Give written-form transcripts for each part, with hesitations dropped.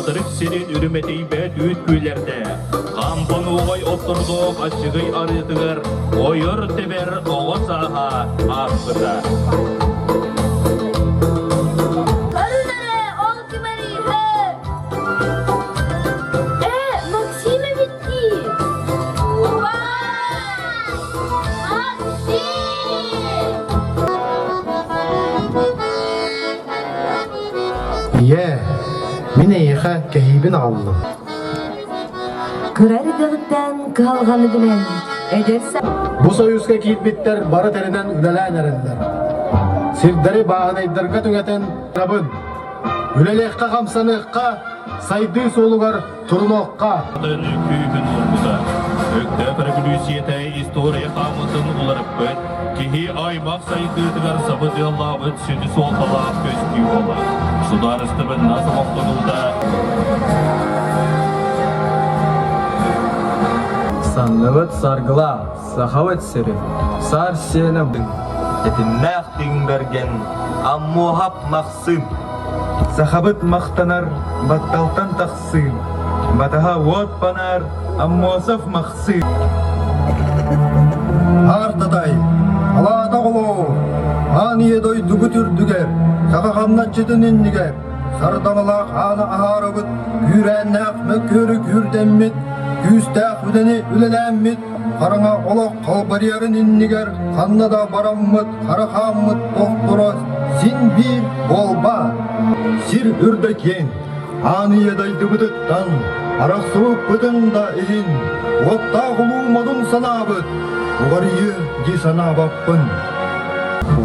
Хатырык сирин үрүмэтийбэт үүт күөллэрдээх, Хампан уоҕай оттордоох аччыгый арыытыгар ойор-тэбэр оҕо сааһа ааспыта. Көрүн эрэ, ол ким эрийһэ? Ээ, Максим эбит дии. Убай! Максим! Ийээ, мин эйиэхэ кэһиибин аҕаллым. Кыра эрдэҕиттэн кыһалҕаны билэн, эдэр Бу сойууска киирбиттэр бары тэринэн үлэлээн эрэллэр. Сирдэри бааһынайдарга түҥэтэн рабын. Үлэлиэххэ-хамсаныахха, сайдыы суолугар турунуохха. Күүһүн уурбута. Өктөөп өрөбүлүүссүйэтэ история хаамыытын уларыппыт, киһи аймах сайдыытыгар сабыдыаллаабыт сүдү суолталаах көстүү буолар. Судаарыстыбаннас олохтонуута Санныбыт саргылаах Сахабыт сирин саар сиэнэ Этиннээх тыын бэргэн Аммуоһап Махсыым Сахабыт махтанар батталтан тахсыы Батаһа уот панаар Аммосов Махсыы Аар-татай, алаата оҕолоор, аан ийэ дойдугут үрдүгэр, саха хамначчытын иннигэр, сардаҥалаах ааны аһаарабыт, күүрээннээх мөккүөрү күүрдэммит, күүстээх үлэни үлэлээммит, хараҥа олох халбарыйарын иннигэр ханна да бараммыт, хара хааммыт тохторо син биир буолбаат. Сир үрдэ киэҥ, аан ийэ дойдубутуттан арахсыбыппытын да иһин, уоттаах улуу модун санаабыт уҕарыйыа дии санаабаппын.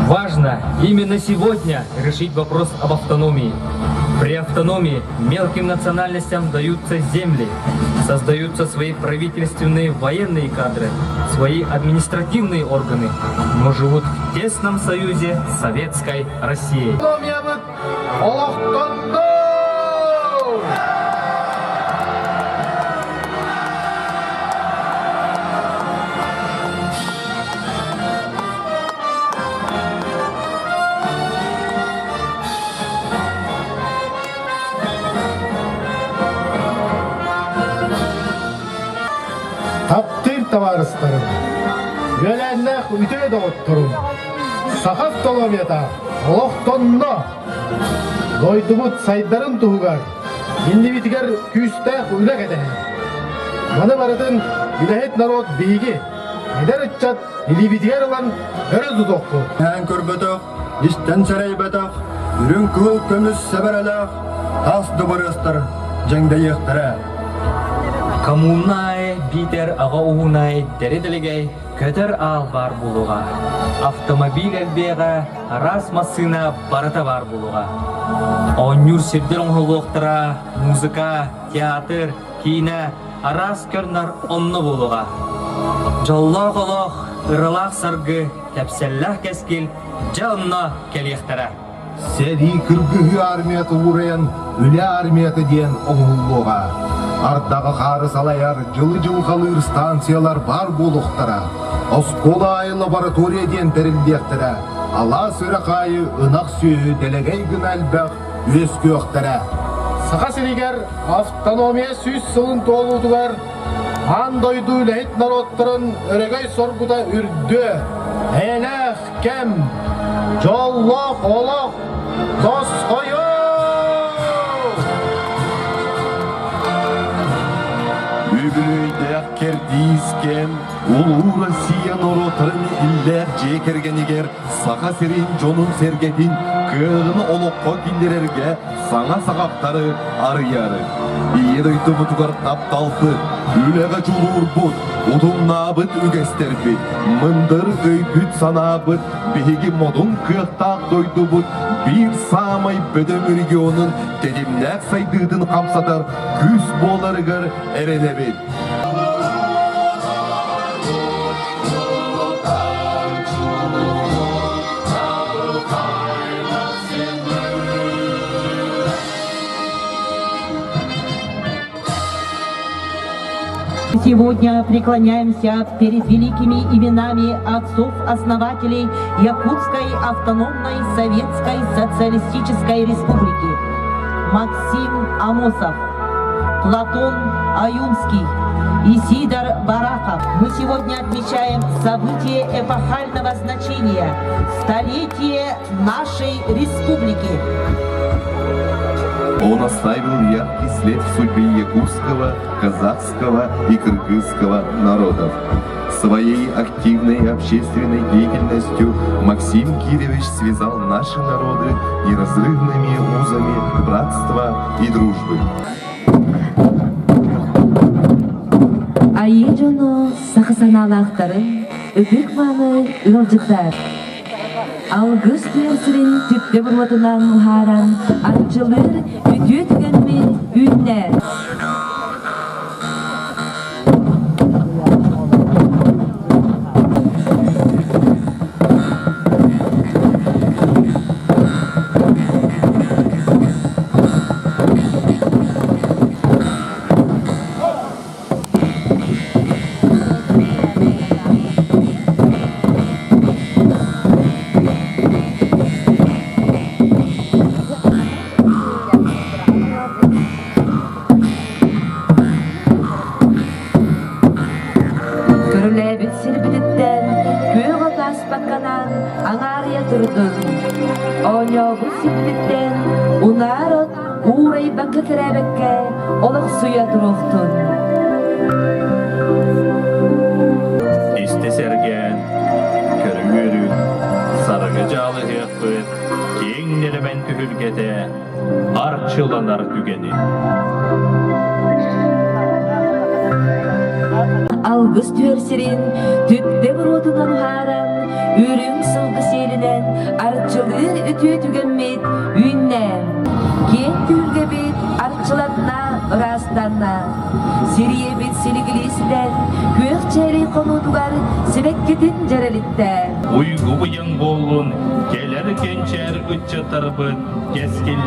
Важно именно сегодня решить вопрос об автономии. При автономии мелким национальностям даются земли, создаются свои правительственные военные кадры, свои административные органы, но живут в тесном союзе с Советской Россией. Олохтонно! Таптыыр табаарыстарым, үөлээннээх үтүө доҕотторум, саха автономията олохтонно! Дойдубут сайдарын туһугар иннибитигэр күүстээх үлэ кэтэһэр. Маны барытын үлэһит норуот биһиги, эдэр ыччат илиибитигэр ылан өрө тутуохпут. Эн көрбөтөх, истэн сэрэйбэтэх, үрүҥ кыһыл көмүс сэбэрэлээх тас дыбарыастар дьэҥдэйиэхтэрэ. Коммуннай биитэр аҕа уһунай дэри-дэлэгэй көтөр аал баар буолуоҕа. Автомобиль элбиэҕэ, араас массыына барыта баар буолуоҕа. Оонньуур сирдэр оҥоһуллуохтара, музыка, театр, киинэ, араас көр-нар онно буолуоҕа. Дьоллоох олох, ыралаах саргы, кэпсэллээх кэскил дьэ онно кэлиэхтэрэ. Сэрии кыргыһыы армията уурайан үлэ армията диэн оҥоһуллуоҕа. Ардаҕы хаары салайар, дьылы-дьылҕалыыр станциялар баар буолуохтара. Оскуола аайы лаборатория диэн тэриллиэхтэрэ. Алаас үрэх аайы ынах сүөһү дэлэгэй гына элбэх үөскүөхтэрэ. Саха сиригэр автономия сүүс сылын туолуутугар аан дойду үлэһит норуоттарын өрөгөй соргута үрдүө, эйэлээх кэм, дьоллоох олох тосхойуо! Үбүлүөйдээх кэрдиис кэм Улуу Россия норуоттарын иллээх дьиэ кэргэнигэр Саха сирин дьонун-сэргэтин кыаҕын олоххо киллэрэргэ саҥа саҕахтары арыйар. Ийэ дойдубутугар тапталбыт, үлэҕэ дьулуурбут, утумнаабыт үгэстэрбит, мындыр өйбүт-санаабыт биһиги модун кыахтаах дойдубут биир саамай бөдөҥ регионун тэтимнээх сайдыытын хамсатар күүс буоларыгар эрэнэбит. Сегодня преклоняемся перед великими именами отцов-основателей Якутской автономной Советской Социалистической Республики. Максим Амосов. Платон Аюнский и Сидор Барахов. Мы сегодня отмечаем событие эпохального значения – столетие нашей республики. Он оставил яркий след в судьбе якутского, казахского и кыргызского народов. Своей активной общественной деятельностью Максим Киревич связал наши народы неразрывными узами братства и дружбы. Айыы дьоно саха санаалаахтарын ытык-мааны ыалдьыттар. Алгыс түһэр сирин түптэ буруотунан уһааран арчылыыр үтүө түгэммит үүннэ. Көрүлээбит сирбититтэн күөх от ааспакканан аҥаарыйа турдун. Оонньообут сирбититтэн унаар от уурайбакка кэрээбэккэ олохсуйа туруохтун. Истэ сэргээн, көрү-үөрү, саргы дьаалыһыахпыт киэҥ нэлэмэн түһүлгэтэ арчыланар түгэнин. Алгыс түһэр сирин түптэ буруотунан уһааран, үрүҥ сылгы сиэлинэн арчылыыр үтүө түгэммит үүннэ. Киэҥ түһүлгэбит арчыланна, ыраастанна. Сириэбит силигилии ситэн, күөх чээлэй хонуутугар сибэккитин дьэрэлиттэ. Уйгу быйаҥ буоллун, кэлэр кэнчээр ыччаттарбыт кэскил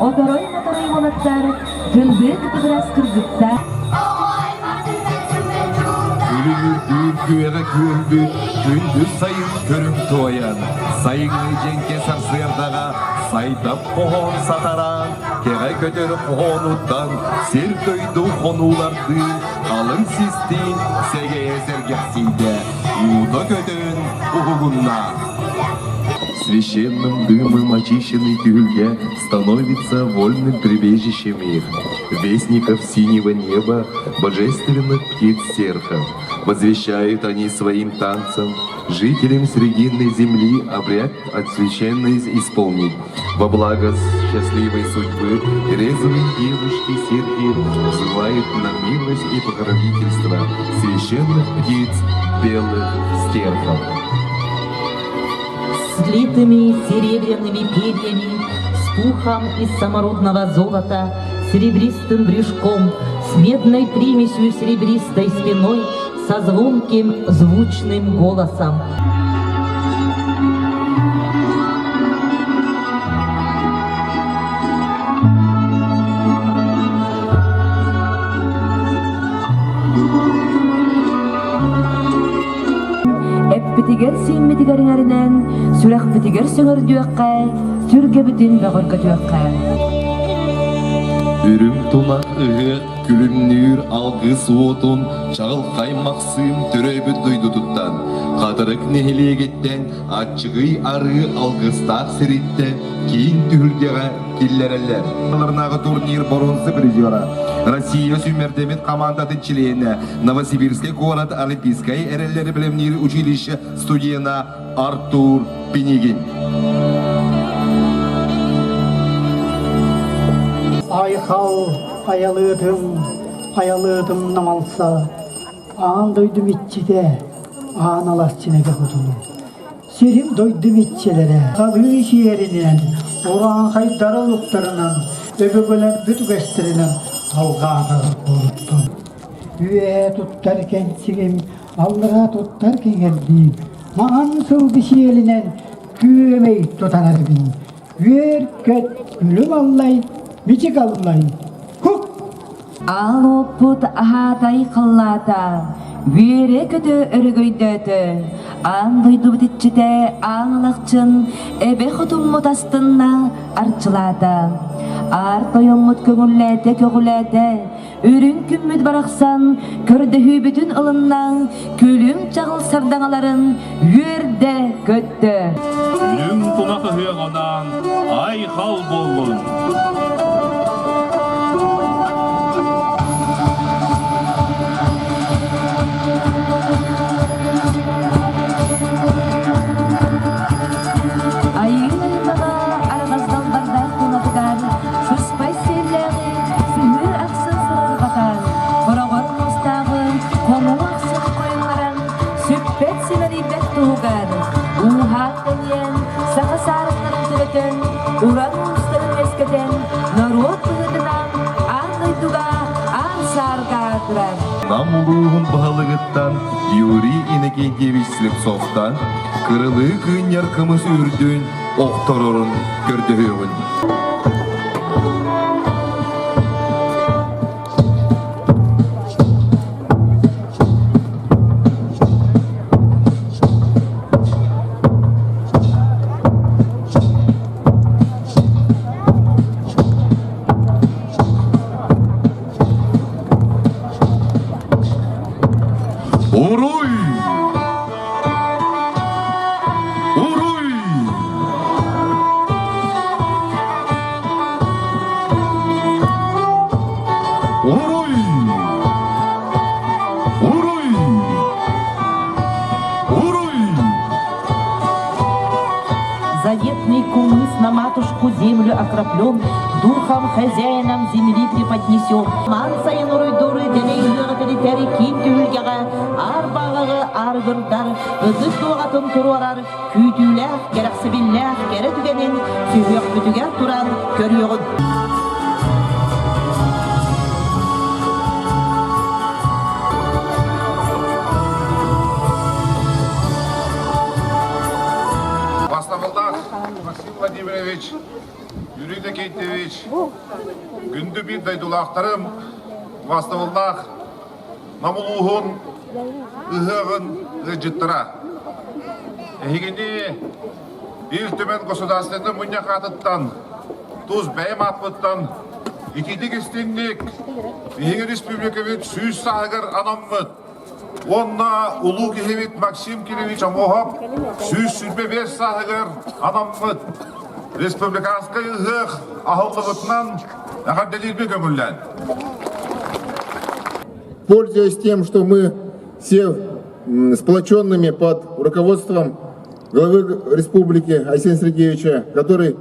Оторой-моторой уолаттар кындыы кытыгырас кыргыттар Күлүмүрдүүр күөҕэ күөлбүт, күндү сайын көрүҥ туойан, сайыҥҥы дьэҥкэ сарсыардаҕа сайдап хоһоон сатараан, кэҕэ көтөр хоһоонуттан сир-дойду хонуулардыын халыҥ систиин сэгэйэ сэргэхсийдэ, уута көтөн уһугунна. Священным дымом очищенный түһүлгэ становится вольным прибежищем их, вестников синего неба, божественных птиц серхов. Возвещают они своим танцем жителям Срединной земли обряд от священной исполнить. Во благо счастливой судьбы резвые девушки серхи взывают на милость и покровительство священных птиц белых стерхов. С литыми серебряными перьями, с пухом из самородного золота, серебристым брюшком, с медной примесью серебристой спиной, со звонким звучным голосом. Эппитигэр сииммитигэр иҥэринэн, сүрэхпитигэр сөҥөрдүөххэ, сүргэбитин бөҕөргөтүөххэ. Үрүҥ тунах ыһыах күлүмнүүр алгыс уотун чаҕылхай Махсыым төрөөбүт дойдутуттан, Хатырык нэһилиэгиттэн Аччыгый Арыы алгыстаах сириттэн киин түһүлгэҕэ киллэрэллэр. Ларнааҕы турнир боруонса призера, Россия сүүмэрдэммит хамаандатын чилиэнэ, Новосибирскай куорат Олимпийскай эрэллэри бэлэмниир училище студена Артур Пинигин. Айхал айалыытым, айалыытым намалса, аан дойдум иччитэ, аан алас чинэгэ хотуну. Сирим дойдум иччилэрэ, халыы сиэринэн, урааҥхайдара олуктарынан, өбүгэлэрбит үгэстэринэн алҕаатар буолуттун. Үөһэ туттар кэнсигим, аллараа туттар кэҥэрдиим, маҥан сылгы сиэлинэн күөмэй тутан эрэбин. Үөр-көт, күлүм аллай, мичик аллай, хук! Аал уоппут аһаатай халлаата, үөрэ-көтө өрөгөйдөөтө, аан дойдубут иччитэ аан алахчын эбэ хотуммут астынна арчылаата. Аар тойоммут көҥүллээтэ көҕүлээтэ, Үрүҥ күммүт барахсан көрдөһүүбүтүн ылынна, күлүм чаҕыл сардаҥаларын үөрдэ көттө. Үрүҥ тунах ыһыаҕынан айхал буоллун! Айыы аймаҕа араҕас далбардаах тунатыгар сыспай сиэллээҕи Сыһыы ахсын сырырҕатан, хороҕор муостааҕы хонуу ахсын хойуннаран, сүппэт симэлийбэт туһугар, ууһаат тэнийэн, саха саарыннарын төрөтөн, уран уустарын үөскэтэн, норуот быһыытынан аан дойдуга аан саарга турар. Нам улууһун баһылыгыттан Юрий Иннокентьевич Слепцовтан кырылыы кыынньар кымыс үрдүн охторорун көрдөһүөҕүн. Уруй! Уруй! Уруй! Уруй! Уруй! Заветный кумыс на матушку землю окроплен, Духом хозяином земли преподнесен. Ман сайын уруйдуры дэлэй ыһыаҕы тэлитэри киин түһүлгэҕэ аар баҕаҕы аргырдар, ытык дуоҕатын туруорар күүтүүлээх, кэрэхсэбиллээх кэрэ түгэнин сүһүөхпүтүгэр туран көрүөҕүн. Бастабылдаах Максим Владимирович, Юрий Декейтевич, күндү биир дойдулаахтарым, бастабылдаах Нам улууһун ыһыаҕын ыалдьыттара. Эһигини Ил Түмэн Государственнай мунньах аатыттан, тус бэйэм ааппыттан итиитик истиҥник биһиги республикабыт 100 сааһыгар анаммыт уонна улуу киһибит Максим Кириллович Омоһоп 125 сааһыгар анаммыт республиканскай ыһыах аһыллыбытынан эҕэрдэлиирбин көҥүллээн. Пользуясь тем, что мы все сплоченными под руководством главы республики Айсена Сергеевича, который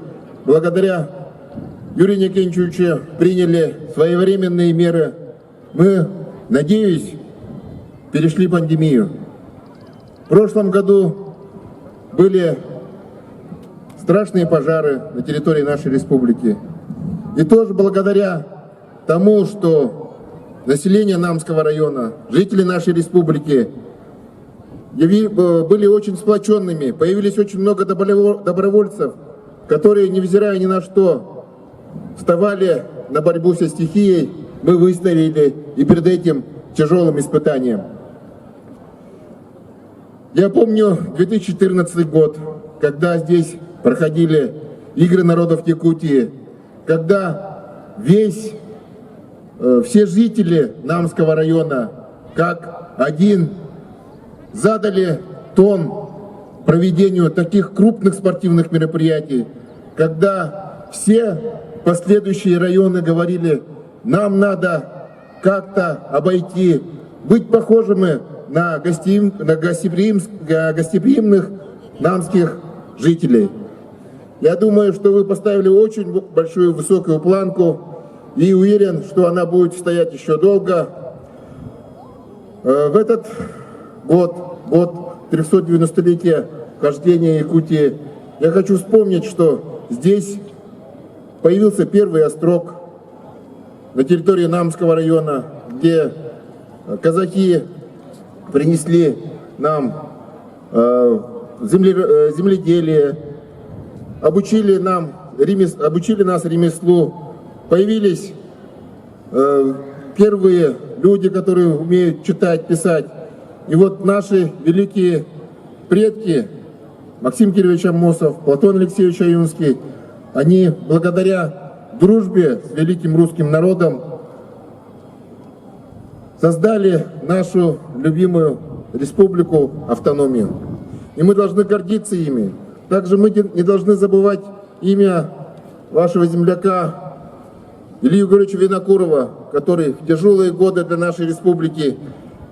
благодаря Юрию Никитичу приняли своевременные меры, мы, надеюсь, перешли пандемию. В прошлом году были страшные пожары на территории нашей республики. И тоже благодаря тому, что население Намского района, жители нашей республики были очень сплоченными, появились очень много добровольцев, которые, невзирая ни на что, вставали на борьбу со стихией, мы выстояли и перед этим тяжелым испытанием. Я помню 2014 год, когда здесь проходили игры народов Якутии, когда весь все жители Намского района, как один, задали тон проведению таких крупных спортивных мероприятий, когда все последующие районы говорили, нам надо как-то обойти, быть похожими на, гостим, на гостеприим, гостеприимных намских жителей. Я думаю, что вы поставили очень большую высокую планку и уверен, что она будет стоять еще долго. В этот год, год 390-летия вхождения Якутии, я хочу вспомнить, что здесь появился первый острог на территории Намского района, где казаки принесли нам земледелие, обучили, нам, обучили нас ремеслу, появились первые люди, которые умеют читать, писать. И вот наши великие предки, Максим Кириллович Аммосов, Платон Алексеевич Ойунский, они благодаря дружбе с великим русским народом создали нашу любимую республику автономию. И мы должны гордиться ими. Также мы не должны забывать имя вашего земляка Илью Егоровича Винокурова, который в тяжелые годы для нашей республики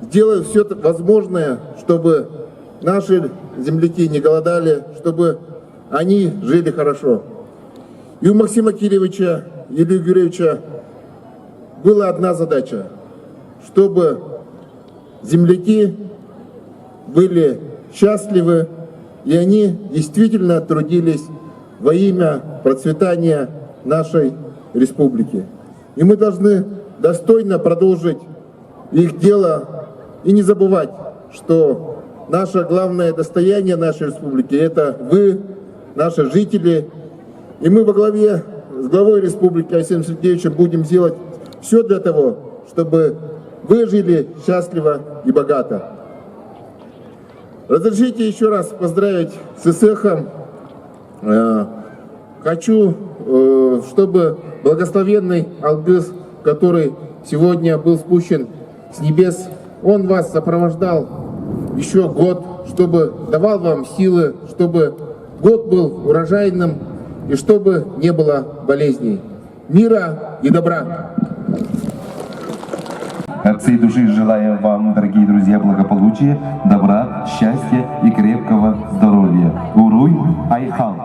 сделал все возможное, чтобы наши земляки не голодали, чтобы они жили хорошо. И у Максима Кирилловича, Ильи Юрьевича была одна задача, чтобы земляки были счастливы, и они действительно трудились во имя процветания нашей республики. И мы должны достойно продолжить их дело и не забывать, что наше главное достояние нашей республики – это вы, наши жители. И мы во главе с главой республики Айсеном Сергеевичем будем делать все для того, чтобы вы жили счастливо и богато. Разрешите еще раз поздравить с Ысыахом. Хочу, чтобы благословенный Алгыс, который сегодня был спущен с небес, он вас сопровождал еще год, чтобы давал вам силы, чтобы год был урожайным и чтобы не было болезней. Мира и добра! От всей души желаю вам, дорогие друзья, благополучия, добра, счастья и крепкого здоровья. Уруй Айхал!